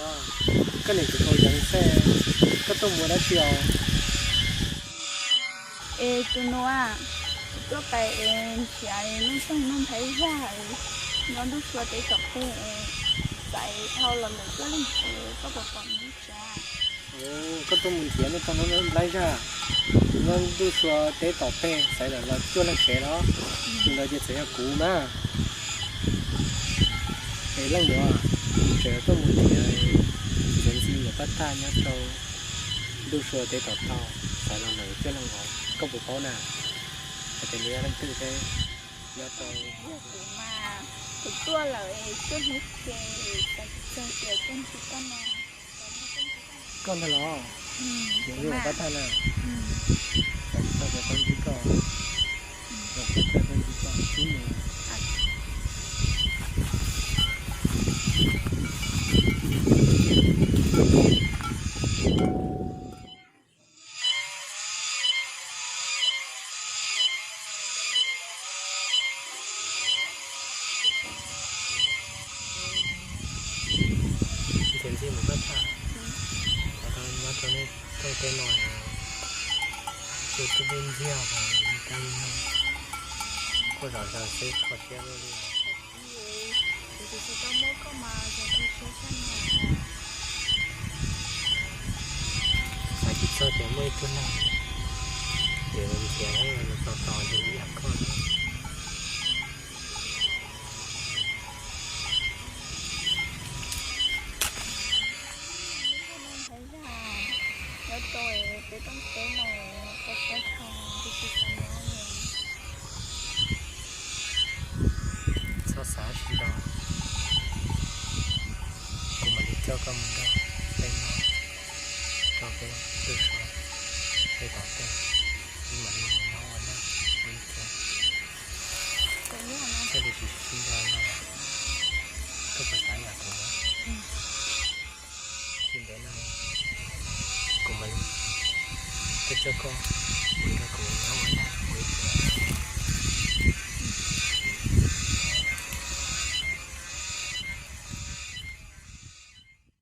Koj niam txiv tau yeev xwb, koj tuaj mus ua dab tsi os? Es tus nus, kuv tuaj pem es nrhiav lub toog Nuj Nplhaib Zaj nyob ntuj sua teb tom peg, xaiv dhau los lawm cuaj leeg tsev, koj puas pom nws tsev? Koj tuaj mus nrhiav nws tau nyob Nplhaib Zaj, nyob ntuj sua teb tom peg, xaiv lawm los cuaj leeg tsev los? Tus ntawd ces txawm yog kuv mas. Es leej muam, kuv tseem tuaj mus nrhiav ntxhiav ntxi mus pab tag nyob rau ntuj sua teb tom tau, xaiv los lawm cuaj leeg los, koj puas paub na? Hais tias nws yog leej twg thiab nyob rau... Kuv mas, kuv tuaj lawm cuaj hnub ces xav tsis txog tias tuaj ntsib koj no. Koj ntag los? Kuv mus pab tag na. Xav tsis txog tias tuaj ntsib koj, tuaj ntsib koj, tib mus. Ntxhiav ntxi mus pab tag, nyob rau nej rooj teb no, ces twb peb ntxiag hos li kab li no, kuj zom zaws xwb kho siab luaj li. Kuv tsis tau muab koj mas tseem kho siab tshaj no. Xav tsis txog tias muaj ib tug neeg yuav ntxias nws tos tos yus ib yam koj na. Nyob rau peb rooj teb no, kho siab dhau, kuv tsis xav nyob li. Txhob xav dab tsi ntau, kuv mam li coj koj mus nrog peb nyob rau peb ntuj sua teb tom peg, wb mam li mus nyob ua neej ua ib tug. Thiaj li tsis sib nrog no, koj puas xav yam kuv? Tsis ntev no kuv mam li tuaj coj koj